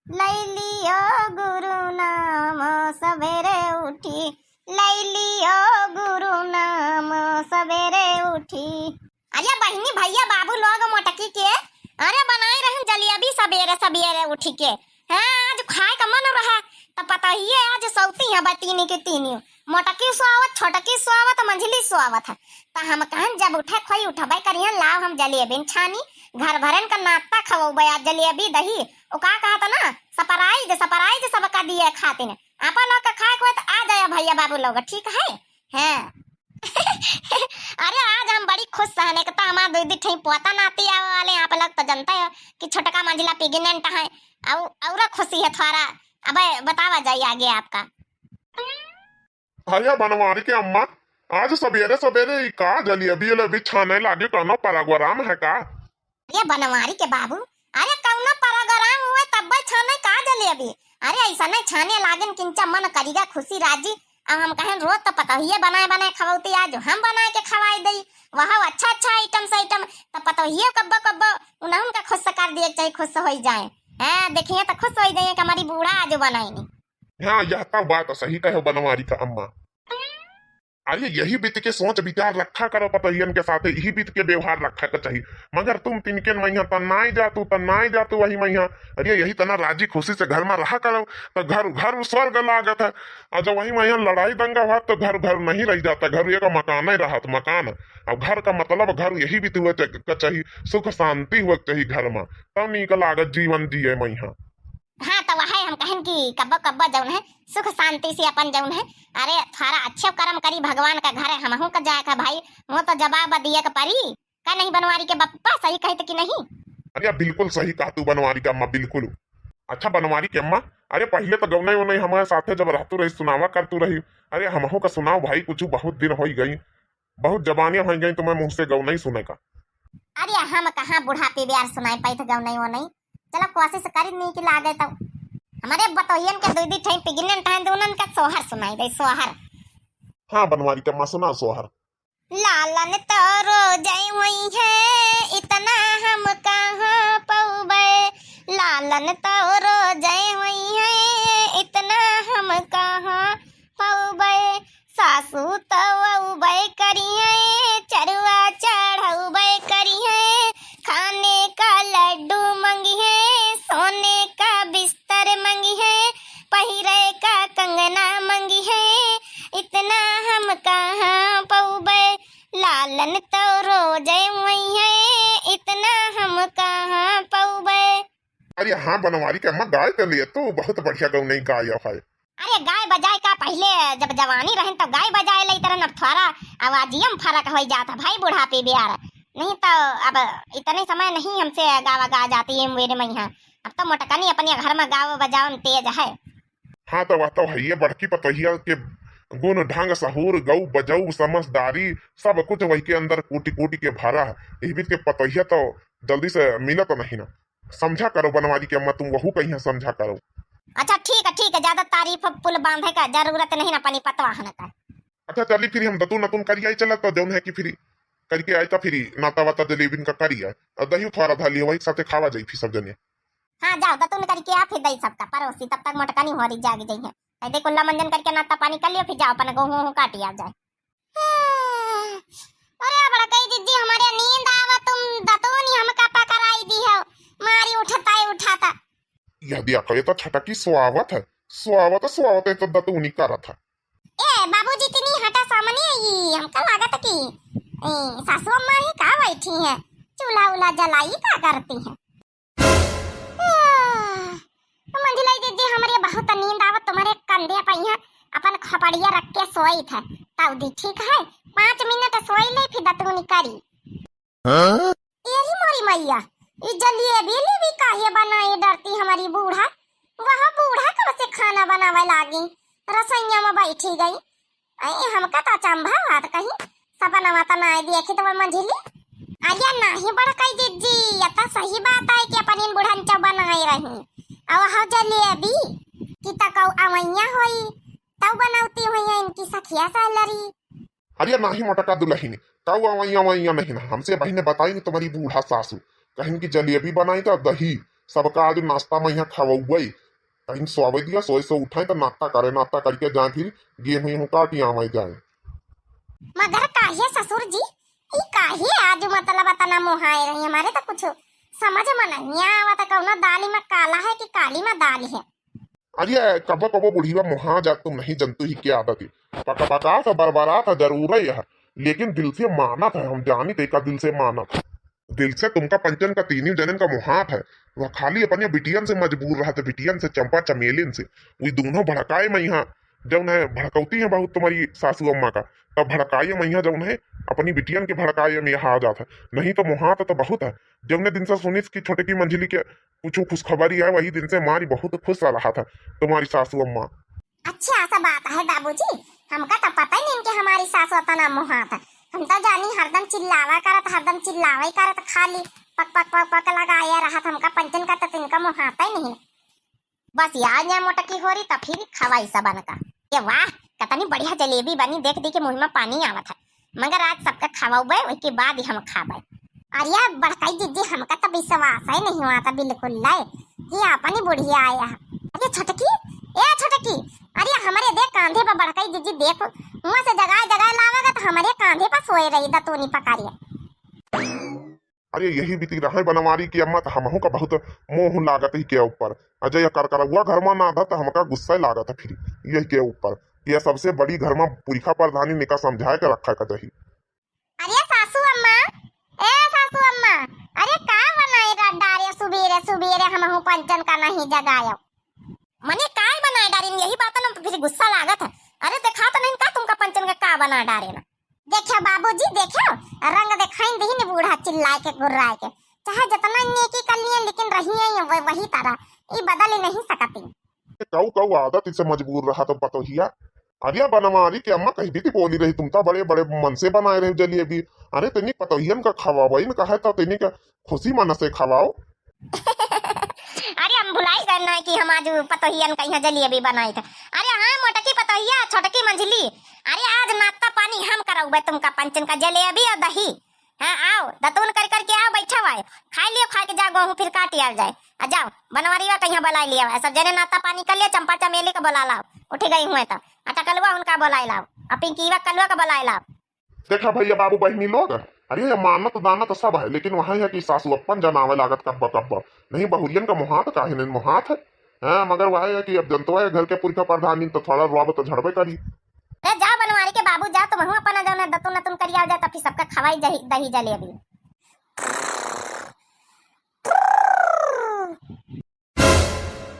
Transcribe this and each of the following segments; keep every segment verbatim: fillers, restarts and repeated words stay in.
लैलियो गुरु नाम सबेरे उठी, लैलियो गुरु नाम सबेरे उठी। अरे बहिनी, भैया, बाबू लोग मोटकी के, अरे बनाए रहन जलेबी सबेरे सबेरे उठी के। हाँ, आज खाए का मन रहा, त पतोहिए आज सौती है बा तीनी के तीनी। मोटकी सोवत, छोटकी सोवत, मंझली सोवत है। त हम कहन जब उठे खोई उठबे करिहन, लाव हम जलेबी छानी, घर भरन का नाश्ता खवौबे आज जलेबी दही। ओ का कहत ना, surprise, surprise सबका दिए खातिन। आपा लोग का खाए खोए त आ जाए भैया बाबू लोग, ठीक है? हाँ। अरे आज हम बड़ी खुश हन, एक तो हमार दीदी ठई पोता नाती आवे वाले, आप लोग तो जनते हो कि छोटका मंझला pregnant है, और, और खुशी है थोड़ा। अबे बतावा जाई आगे आपका। अरे बनवारी के अम्मा, आज सबेरे सबेरे ई का जलेबी उलेबी छाने लागे, कौनो प्रोग्राम है का? अरे बनवारी के बाबू, अरे कौनो प्रोग्राम हुए तब्बे छाने का जलेबी? अरे ऐसा नहीं छाने लागेन किंचा मन करिगा खुशी राजी। अब हम कहेन रोज तो पतोहिए बनाए बनाए खवौती, आज हम बनाए के खवाई दई। वह अच्छा अच्छा item से item, तो पतोहिए कब्बो कब्बो उन्हन का खुश कर दिए के चाहिए, खुश हो जाए। हाँ देखिए तो खुश हो जाए कि हमारी बूढ़ा आज बनाई नहीं। हाँ, यह तो बात सही कहे बनवारी का अम्मा। अरे यही बीत के सोच विचार रखा करो पतोहियन के साथे, यही बीत के व्यवहार रखा के चाहिए। मगर तुम तिनके मइहाँ त नाई जातू, त नाई जातू वही मइहाँ। अरे यही तना राजी खुशी से घर में रहा करो, त घर, घर स्वर्ग लागत है। और जब वही मइहाँ लड़ाई दंगा हुआ तो घर, घर नहीं रह जाता, घर एक मकान ही रहत, मकान। अब घर का मतलब घर यही बीत हुए के चाहिए, सुख शांति हुए के चाहिए घर में, तब नीक लागत जीवन जिए मइहाँ। हाँ, तो वह हम कहन कि कब्बो कब्बो जौन है सुख शांति से अपन जौन है, अरे थोड़ा अच्छे कर्म करी, भगवान का घर है, हमहू का जाए का भाई, वो तो जवाब दिए के परी। का नहीं बनवारी के बप्पा, सही कहत कि नहीं? अरे बिल्कुल सही कहा तू बनवारी का अम्मा, बिल्कुल। अच्छा बनवारी के अम्मा, अरे पहले तो गौनई उनई हमारे साथे जब रहतू रही, सुनावा करतू रही, अरे हमहू का सुनाओ भाई, कुछ बहुत दिन हो गई, बहुत जबानियां हो गई तुम्हें मुंह से गौनई सुने का। अरे हम कहाँ बुढ़ापे ब्यार सुनाई पाई थे गौनई वोनई। चलो कोशिश करी नीक लागे तो। हमारे बतोहियन के दीदी ठई pregnant हैं, दोनों का सोहर सुनाई दे, सोहर। हाँ बनवारी के अम्मा सुनाओ सोहर। लालन तो रोजै हुई है, इतना हम कहाँ पौबे। लालन तो रोजै हुई है, इतना हम कहाँ पौबे। सासू तो अउबे करिहैं, चरुआ चढ़उबे करिहैं, खाने का लड्डू मंगिहैं, सोने का बिस्तर मंगिहैं, पहिरे का कंगना मंगिहैं, इतना हम कहाँ पउबे, लालन तो रोजे हुइहैं, इतना हम कहाँ पउबे। अरे हाँ बनवारी के अम्मा, गाय तो ले तू, बहुत बढ़िया गौनई गाय है। अरे गाय बजाए का, पहिले जब जवानी रहन तब गाय बजाए लेत रहन, अब थोड़ा आवाजिया में फर्क होइ जात है भाई, बुढ़ापे ब्यार। नहीं तो अब इतने समय नहीं हमसे गावा गा जाती है मेरे मैया। अब तो मोटकनी अपने घर में गाव बजावन तेज है। हाँ तो वह तो है, ये बड़की पतोहिया के गुण ढंग सहूर गौ बजऊ समझदारी सब कुछ वही के अंदर कूटी कूटी के भरा है। यही बीच के पतोहिया तो जल्दी से मिलत नहीं ना। समझा करो बनवारी के अम्मा, तुम वहू का यहाँ समझा करो। अच्छा ठीक है, ठीक है, ज्यादा तारीफ पुल बांधे का जरूरत नहीं ना, पानी पतवा है ना का। अच्छा चली फिर हम दतुन नतुन करी आई चला, तो जौन है कि फिर करके आई तो फिर नाता वाता जलेबिन का करी आई, और दही थोड़ा धाली वही साथे खावा जाई फिर सब जने। हाँ जाओ दतुन करके आ, फिर दही सबका परोसी, तब तक मोटकनी होरी जाग जाई है। ऐ देखो लमंजन करके नाता पानी कर लियो, फिर जाओ अपन गेहूं काटी आ जाए। अरे बड़कई जिज्जी, हमरे नींद आवा, तुम दतूनी हमका पकड़ाई दी हो, मारी उठता ही उठाता। यह दिया करे तो छटकी सोआवत है, सोआवत, सोआवत है तो दतूनी करत है। ए बाबूजी, इतनी हटा सामने, ये हमका लागत कि, ए, सासू अम्मा ही का बैठी हैं, चूल्हा उल्हा जलाई का करती हैं। आह, मंझिलाई दीदी, हमरे बहुत नींद आवत, तुम्हरे कंधे पे यहाँ अपन खपड़िया रख के सोई थे। ताऊ दी ठीक है, पाँच मिनट सोई ले, फिर दतुनी करी। हाँ? एरी मोरी मैया, ई जलेबी लेबी काहे बनाए डरती हमारी बूढ़ा? वह बूढ़ा कब से खाना बनावे लागी, रसोइया में बैठी गई। अरे हमका तो अचंभा बात कही, सपनवा तो नाय देखी तुम्हार मंझिली। अरे नाही बड़कई जिज्जी, ये तो सही बात है कि अपन इन बुढ़न चौ बनाए रही। और हो जलेबी कि तो कौ अवैया होई, तौ बनौती हुई है इनकी सखिया सहलरी। अरे नाही मोटका दुलहिन, कौ अवैया अवैया नहीं ना, हमसे बहिने बताई नहीं तुम्हारी बूढ़ा सासू, कहिन की जलेबी बनाई तो दही, सबका आज नाश्ता में यहाँ खवउबे। टाइम सोवे दिया, सोए से उठाए तो नाश्ता करे, नाश्ता करके जाए, फिर गेहूं, गेहूं काट आवे जाए। मगर काहे ससुर जी, ई काहे आज मतलब अतना मोहाए रही? हमारे तो कुछ समझ में नहीं आवत, कौनो दाली में काला है कि काली में दाल है। अरे कबो कबो बुढ़िया मोहा जात, तुम नहीं जनतु ही क्या आदत है। पका पका था, बरबरा था, जरूर है यह, लेकिन दिल से मानत है, हम जानी ते का दिल से मानत है। दिल से तुमका पंचन का तीनी जनन का मोहात है। वह खाली अपने बिटियन से मजबूर रहत है, बिटियन से, चंपा चमेलिन से। वही दोनों भड़काए में यहाँ जौन है, भड़कौती है बहुत तुम्हारी सासू अम्मा का, तब भड़काए में यहाँ जौन है, अपनी बिटियन के भड़काए में यहाँ आ जात है। नहीं तो मोहात तो बहुत है। जौने दिन से सुनिस कि छोटकी मंझली के कुछ खुशखबरी है, वही दिन से मारी बहुत खुश रहत है तुम्हारी सासू अम्मा। अच्छा, ऐसा बात है बाबूजी, हमका तो पता ही नहीं कि हमारी सासू अतना मोहात है। हम तो जानी हरदम चिल्लावा करत, हरदम चिल्लावा ही करत, खाली पक पक पक पक लगाए रहत। हमका पंचन का तो तिनका मोहात ही नहीं। बस यार, यहाँ मोटकी हो रही तो फिर खवाई सबन का। ये वाह, कितनी बढ़िया जलेबी बनी, देख देख के मुँह में पानी आवत है। मगर आज सबका खवाउबे, ओके बाद ही हम खाबे। अरे बड़काई जिज्जी, हमका तो विश्वास ही नहीं हुआ था बिल्कुल। लाए, ये अपनी बुढ़िया आया है। अरे छोटकी, ए छोटकी, अरे हमारे देख कांधे पर बड़काई जिज्जी, देख, वहाँ से जगाए जगाए लावेगा तो हमारे कांधे पर सोए रही दतूनी पकारिया। अरे यही बीती रहे बनवारी की अम्मा, तो हमहू का बहुत मोह लागत ही के ऊपर। अजय करकरौआ घर में ना था तो हमका गुस्सा लागत है फिर यही के ऊपर। यह सबसे बड़ी घर में पुरखा प्रधानी निका समझाए के रखा का चाही। अरे सासू अम्मा, ए सासू अम्मा, अरे का बनाए रा-, डारे सुबेरे सुबेरे हमहू पंचन का नहीं जगायो। मने काय बनाए डारिन, यही बात ना फिर गुस्सा लागत है। अरे देखा तो नहीं का तुमका पंचन का का बना डारे ना। देखो बाबूजी, देखो, रंग देखाइन दही ने बूढ़ा चिल्लाए के गुर्राए के। चाहे जितना नेकी कर लिए लेकिन रही है वह-, वही तरह, ई बदल ही नहीं सकती। कऊ कऊ आदत इसे मजबूर रहा तो पतोहिया। अरे बनवारी के अम्मा कही भी थी बोली रही, तुम तो बड़े बड़े मन से बनाए रहे जलेबी। अरे तेनी पतोहियन का खवाओ, इन कहे तो तेनी का खुशी मन से खवाओ। अरे हम भुलाई गए ना कि हम आज पतोहियन का यहाँ जलेबी बनाई थे। अरे हाँ मोटकी पतोहिया, छोटकी मंझली, अरे आज नाश्ता पानी हम करउबे तुमका पंचन का जलेबी और दही। हाँ, आओ, दतून कर करके आओ, बैठा हुआ है। खाई लियो, खा के जाओ, गेहूं फिर काट आल जाए। आ जाओ, बनवारिया कहीं बुला लिया है, सब जने नाश्ता पानी कर लिया, चंपा चमेली का बुला लाओ, उठ गई हुए तो। आ टकलुआ उनका बुला लाओ, आ पिंकीवा कलुआ का बुला लाओ। देखा भैया, बाबू बहनी लोग, अरे ये मानत दानत सब है, लेकिन वहाँ है कि सासू अपन जनावे लागत कब्बा कब्बा। नहीं, बहुरियन का मोहात काहे नहीं मोहात है? हाँ, मगर वह है कि अब जनतो है, घर के पुरखा प्रधानी तो थोड़ा रुआब तो झड़बे करी। अरे जा बनवारी के बाबू जा, तुमहू अपना जौन है दतुन नतुन करिया जा, तब फिर सबका खवाई दही, दही जलेबी।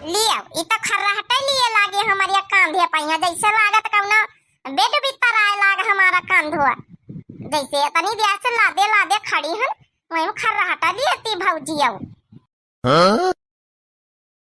लियो, ई तो खर्राहटे लिए लागे हमारे कांधे पहिया, जैसे लागत कौनो बेड बिस्तर आए लाग हमारा कांधवा। जैसे इतनी देर से लादे लादे खड़ी हन, वहीं खर्राहटा लिए ती भौजी आऊ। हाँ?